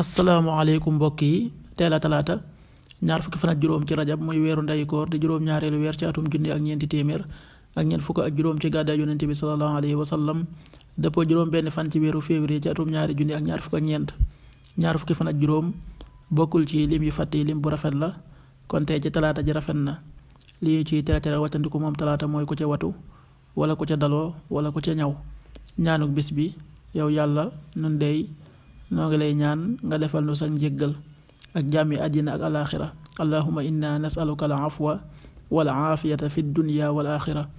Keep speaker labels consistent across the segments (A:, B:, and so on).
A: asalaamaaleykum mbokk yi teel a talaata ñaar fukki fan ak juróom ci rajab muy weeru ndeyu koor di juróom-ñaareelu weer ci atum junni ak ñeenti téeméer ak ñeent fukk ak juróom ci gàddaay yonent bi sallallahu alayhi wa sallam dëppoo juróom benn fan ci weeru février ci atum ñaari junni ak ñaar fukk ak ñeent ñaar fukki fan ak juróom bokkul ci lim yu fàtte yi lim bu rafet la kon tey ci talaata ji rafet na li ñu ciy tere wàccandiku moom talaata mooy ku ca watu wala ku ca daloo wala ku ca ñaw ñaanuk bis bi yow yàlla nun dey noo ngi lay ñaan nga defal nu sa njéggal ak jàmmi àddina ak alaaxira allahuma inna nasaluka al afwa wal aafiyata fi dunya wal axira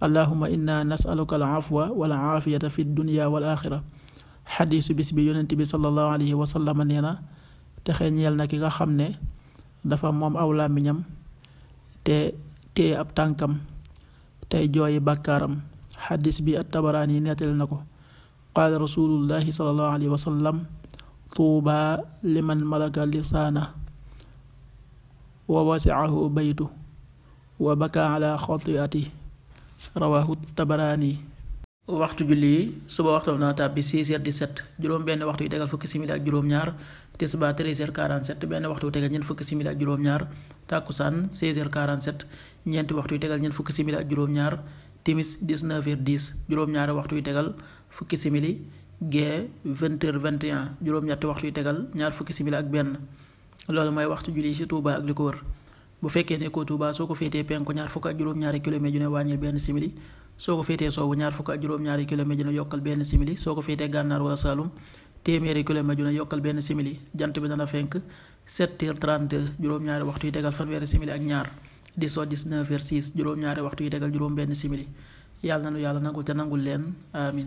A: allahuma inna nasaluka al afwa wal aafiyata fi dunya wal axira xadiisu bis bi yonent bi sallallahu alayhi wa sallam nee na texe ñeel na ki nga xam ne dafa moom aw làmmiñam te téye ab tànkam tey jooyi bàkkaaram xadiis bi at-Tabaraani nettali na ko qaala rasulullahi sallallahu alayhi wa sallam tuuba liman malaka lisaana wa wasiahu baytu wa baka ala xatiati rawahu tabaraani. waxtu julli yi suba waxtu na tàbbi 6h17 juróom benn waxtu yu tegal fukki simili ak juróom-ñaar tisbaar 13h47 benn waxtu yu tegal ñeent fukki simili ak juróom-ñaar tàkkusaan 16h47 ñeenti waxtu yu tegal ñeent fukki simili ak juróom-ñaar timis 19h10 juróom-ñaari waxtu yu tegal fukki simili gee 20h21 juróom-ñetti waxtu yu tegal ñaar fukki simili ak benn loolu mooy waxtu julli ci Touba ak li ko wër bu fekkee ne ko Touba soo ko féetee penku ñaar fukk ak juróom-ñaari kilomètre ju ne wàññil benn simili soo ko féetee soowu ñaar fukk ak juróom-ñaari kilomètre ju ne yokkal benn simili soo ko féetee gànnaar wala Saalum téeméeri kilomètre ju ne yokkal benn simili jant bi dana fenk 7h32 juróom-ñaari waxtu yu tegal fanweeri simili ak ñaar di soo 19h06 juróom-ñaari waxtu yu tegal juróom benn simili yàlla na nu yàlla nangul te nangul leen amin